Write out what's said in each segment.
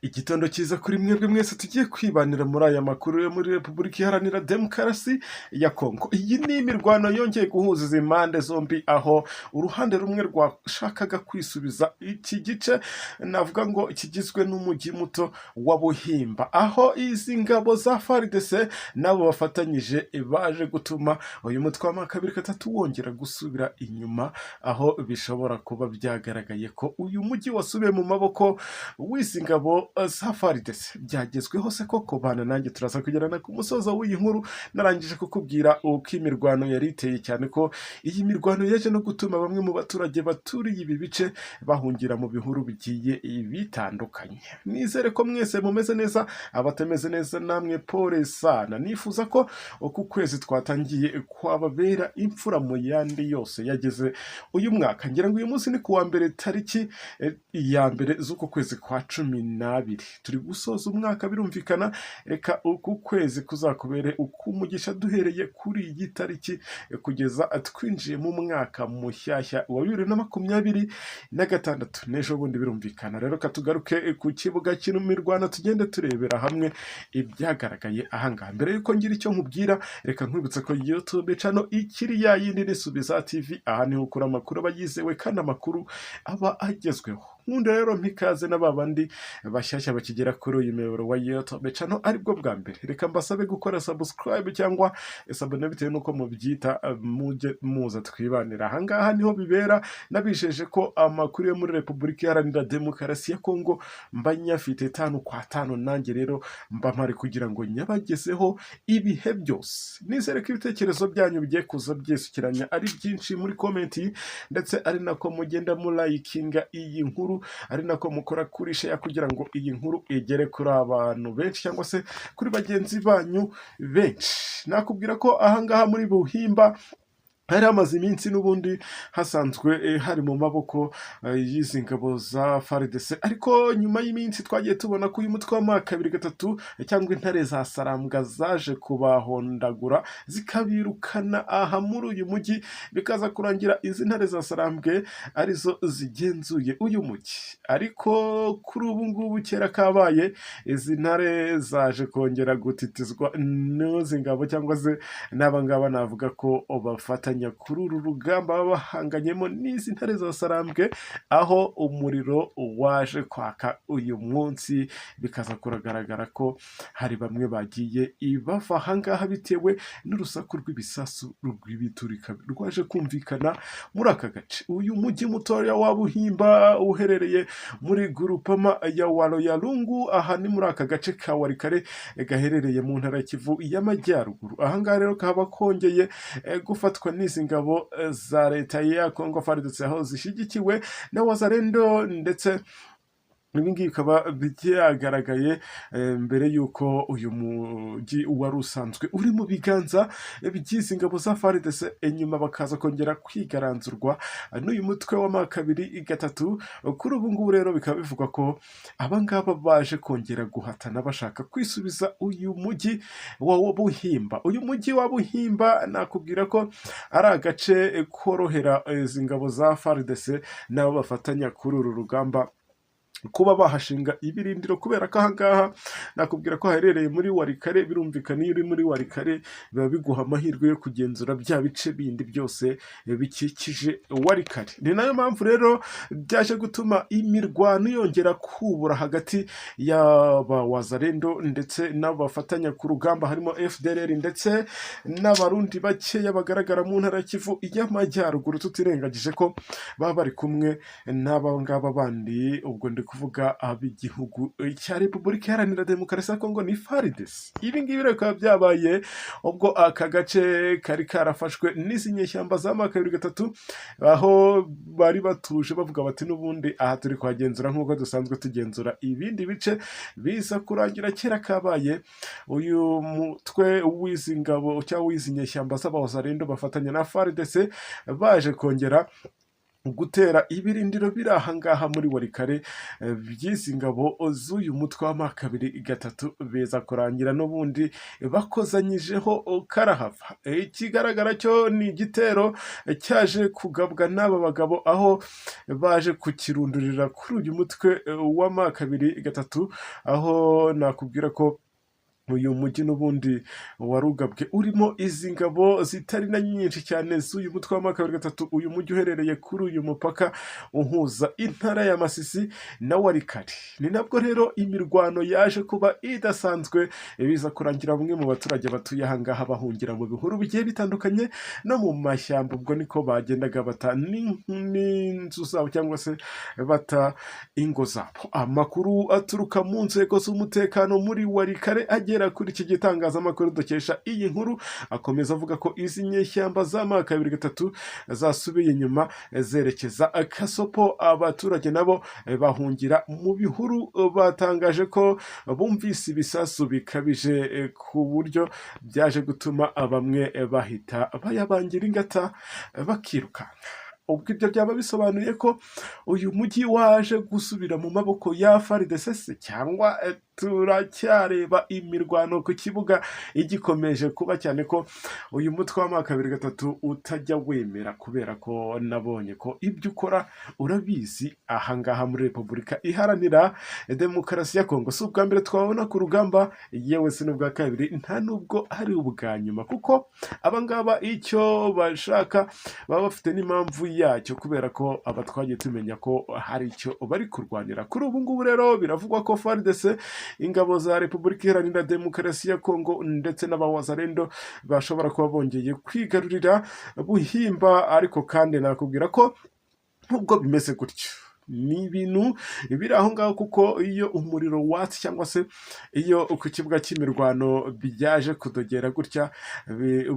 Igitondo cyiza kuri mwebwe mwese tugiye kwibanira muri aya makuru yo muri Repubulika Iharanira Demokarasi ya Kongo. Iyi ni imirwano yongeye guhuza izi mpande zombi, aho uruhande rumwe rwashakaga kwisubiza iki gice navuga ngo kigizwe n'umujyi muto wa Buhimba, aho izi ngabo za FARDC nabo bafatanyije baje gutuma uyu mutwe wa 23 wongera gusubira inyuma, aho bishobora kuba byagaragaye ko uyu mujyi wasubiye mu maboko w'izi ngabo za FARDC. Byagezweho se koko? Bana nanjye turaza kugerana ku musozo w'iyi nkuru. Narangije kukubwira uko imirwano yari iteye, cyane ko iyi mirwano yaje no gutuma bamwe mu baturage baturiye ibi bice bahungira mu bihuru bigiye bitandukanye. Nizere ko mwese mumeze neza, abatameze neza namwe pole sana. Nifuza ko uku kwezi twatangiye kwababera imfura mu yandi yose yageze uyu mwaka. Ngira ngo uyu munsi ni ku wa mbere, tariki ya 1 z'uku kwezi kwa 12, turi gusoza umwaka. Birumvikana, reka uku kwezi kuzakubere ukumugisha duhereye kuri iyi tariki kugeza twinjiye mu mwaka mushyashya wa 2026 n'ejo bundi. Birumvikana rero, katugaruke ku kibuga cy'imirwano, tugende turebera hamwe ibyagaragaye ahangaha. Mbere y'uko ngira icyo nkubwira, reka nkwibutse ko YouTube channel ikiri ya yindi, ni Subiza TV. Aha niho ukura amakuru aba yizewe kandi amakuru aba agezweho. Nkunda rero mpikaze na ba bandi bashyashya bakigera kuri uyu muyoboro wa YouTube channel aribwo bwa mbere, reka mbasabe gukora subscribe cyangwa s'abonner bitewe n'uko mubyita, mujye muza twibanira. Ahangaha niho bibera. Nabijeje ko amakuru yo muri Repubulika Iharanira Demokarasi ya Kongo mba nyafite tanu kwa tanu, nanjye rero mba mpari kugira ngo nyabagezeho ibihe byose. Nizere ko ibitekerezo byanyu bigiye kuza byisukiranya ari byinshi muri comment, ndetse ari nako mugenda mulayikinga iyi nkuru, ari nako mukora kuri share kugira ngo iyi nkuru igere kuri abantu benshi cyangwa se kuri bagenzi banyu benshi. Nakubwira ko ahangaha muri Buhimba hari hamaze iminsi n'ubundi hasanzwe hari mu maboko y'izi ngabo za FARDC, ariko nyuma y'iminsi twagiye tubona ko uyu mutwe wa M23 cyangwa intare za Sarambwa zaje kubahondagura zikabirukana aha muri uyu mujyi, bikaza kurangira izi ntare za Sarambwe arizo zigenzuye uyu mujyi. Ariko kuri ubu ngubu kera kabaye, izi ntare zaje kongera gutitizwa n'izi ngabo cyangwa se n'aba ngaba navuga ko bafatanya kuri uru rugamba baba bahanganyemo n'izi ntare za Sarambwe, aho umuriro waje kwaka uyu munsi, bikaza kugaragara ko hari bamwe bagiye bava ahangaha bitewe n'urusaku rw'ibisasu rw'ibiturika rwaje kumvikana muri aka gace. Uyu mujyi mutoya wa Buhimba uherereye muri groupement ya Waroyarungu, aha ni muri aka gace ka Warikare gaherereye mu ntara ya Kivu y'Amajyaruguru. Ahangaha rero kaba kongeye gufatwa n'izi ngabo za leta ya Congo FARDC, aho zishyigikiwe na Wazalendo, ndetse ibi ngibi bikaba byagaragaye mbere y'uko uyu mujyi wari usanzwe uri mu biganza by'izi ngabo za FARDC, inyuma bakaza kongera kwigaranzurwa n'uyu mutwe wa M23. Kuri ubu ngubu rero bikaba bivugwa ko aba ngaba baje kongera guhatana bashaka kwisubiza uyu mujyi wa Buhimba. Uyu mujyi wa Buhimba nakubwira ko ari agace korohera izi ngabo za FARDC n'abo bafatanya kuri uru rugamba kuba bahashinga ibirindiro, kubera ko ahangaha nakubwira ko haherereye muri Warikare. Birumvikana, iyo uri muri Warikare biba biguha amahirwe yo kugenzura bya bice bindi byose bikikije Warikare. Ni nayo mpamvu rero byaje gutuma imirwano yongera kubura hagati y'aba Wazalendo ndetse n'abo bafatanya ku rugamba, harimo FDLR ndetse n'Abarundi bakeya bagaragara mu ntara ya Kivu y'Amajyaruguru, tutirengagije ko baba bari kumwe n'aba ngaba bandi. Ubwo ndi kuvuga ab'igihugu cya Repubulika Iharanira Demokarasi ya Kongo, ni FARDC. Ibi ngibi rero bikaba byabaye ubwo aka gace kari karafashwe n'izi nyeshyamba za M23, aho bari batuje bavuga bati: "N'ubundi aha turi kuhagenzura nk'uko dusanzwe tugenzura ibindi bice." Biza kurangira kera kabaye uyu mutwe w'izi ngabo cyangwa w'izi nyeshyamba z'Abawazalendo bafatanya na FARDC baje kongera Gutera ibirindiro biri aha ngaha muri Walikale by'izi ngabo z'uyu mutwe wa M23, biza kurangira n'ubundi bakozanyijeho karahava. Ikigaragara cyo ni igitero cyaje kugabwa n'aba bagabo, aho baje kukirundurira kuri uyu mutwe wa M23, aho nakubwira ko uyu mujyi n'ubundi warugabwe urimo izi ngabo zitari na nyinshi cyane z'uyu mutwe wa M23. Uyu mujyi uherereye kuri uyu mupaka uhuza intara ya Masisi na Walikale. Ni nabwo rero imirwano yaje kuba idasanzwe, biza kurangira bamwe mu baturage batuye aha ngaha bahungira mu bihuru bigiye bitandukanye no mu mashyamba. Ubwo niko bagendaga bata n'inzu zabo cyangwa se bata ingo zabo. Amakuru aturuka mu nzego z'umutekano muri Walikale agera kuri iki gitangazamakuru dukesha iyi nkuru akomeza avuga ko izi nyeshyamba za M23 zasubiye inyuma zerekeza Kasopo, abaturage nabo bahungira mu bihuru. Batangaje ko bumvise ibisasu bikabije ku buryo byaje gutuma bamwe bahita bayabangira ingata bakirukanka. Ubwo ibyo byaba bisobanuye ko uyu mujyi waje gusubira mu maboko ya FARDC, cyangwa turacyareba imirwano ku kibuga igikomeje kuba, cyane ko uyu mutwe wa M23 utajya wemera, kubera ko nabonye ko ibyo ukora urabizi. Ahangaha muri Repubulika Iharanira Demokarasi ya Kongo si ubwa mbere twabona ku rugamba, yewe si n'ubwa kabiri, nta nubwo ari ubwa nyuma, kuko abangaba icyo bashaka baba bafite n'impamvu yacyo, kubera ko aba twagiye tumenya ko hari icyo bari kurwanira. Kuri ubu ngubu rero biravugwa ko FARDC, ingabo za Repubulika Iharanira Demokarasi ya Kongo, ndetse n'abawazalendo bashobora kuba bongeye kwigarurira Buhimba. Ariko kandi nakubwira ko nubwo bimeze gutyo, ni ibintu biri aho ngaho, kuko iyo umuriro watse cyangwa se iyo ku kibuga cy'imirwano byaje kudogera gutya,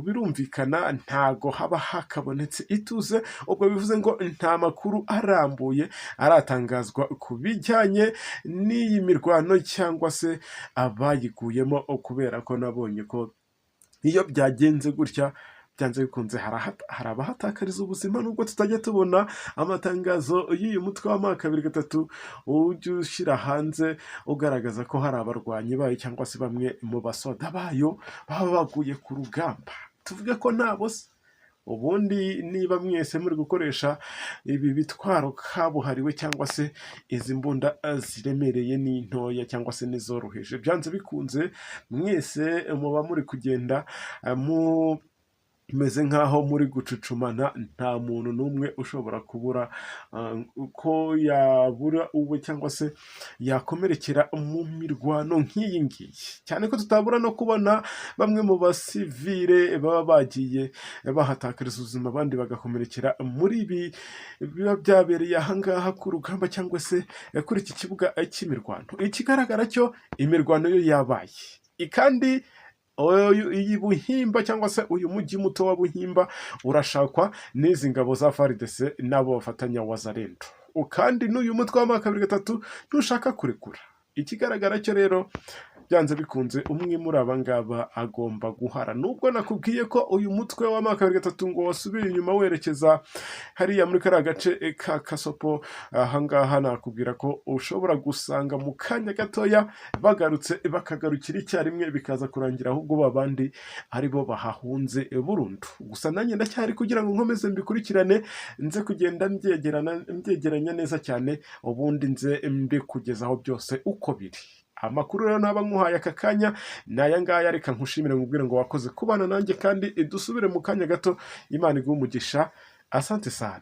birumvikana ntago haba hakabonetse ituze. Ubwo bivuze ngo nta makuru arambuye aratangazwa ku bijyanye n'iyi mirwano cyangwa se abayiguyemo, kubera ko nabonye ko iyo byagenze gutya, byanze bikunze hari abahatakariza ubuzima, nubwo tutajya tubona amatangazo y'uyu mutwe wa M23 ujya ushyira hanze ugaragaza ko hari abarwanyi bayo cyangwa se bamwe mu basoda bayo baba baguye ku rugamba. Tuvuge ko ntabo se? Ubundi niba mwese muri gukoresha ibi bitwaro kabuhariwe cyangwa se izi mbunda ziremereye n'intoya cyangwa se n'izoroheje, byanze bikunze mwese muba muri kugenda mu meze nk'aho muri gucucumana. Nta muntu n'umwe ushobora kubura ko yabura uwe cyangwa se yakomerekera mu mirwano nk'iyi ngiyi, cyane ko tutabura no kubona bamwe mu basivile baba bagiye bahatakariza ubuzima, abandi bagakomerekera muri ibi biba byabereye aha ngaha ku rugamba cyangwa se kuri iki kibuga cy'imirwano. Ikigaragara cyo imirwano yo yabaye, kandi iyi Buhimba cyangwa se uyu mujyi muto wa Buhimba urashakwa n'izi ngabo za FARDC n'abo bafatanya Wazalendo, kandi n'uyu mutwe wa M23 ntushaka kurekura. Ikigaragara cyo rero, byanze bikunze umwe muri aba ngaba agomba guhara. Nubwo nakubwiye ko uyu mutwe wa M23 ngo wasubiye inyuma werekeza hariya muri kariya gace ka Kasopo, ahangaha nakubwira ko ushobora gusanga mu kanya gatoya bagarutse, bakagarukira icyarimwe, bikaza kurangira ahubwo babandi aribo bahahunze burundu. Gusa nanjye ndacyari kugira ngo nkomeze mbikurikirane, nze kugenda mbyegeranya neza cyane, ubundi nze mbikugezaho byose uko biri. Amakuru rero naba nkuhaye aka kanya ni aya ngaya. Reka nkushimire, nkubwire ngo wakoze kubana nanjye, kandi dusubire mu kanya gato. Imana iguhe umugisha. Asante sana.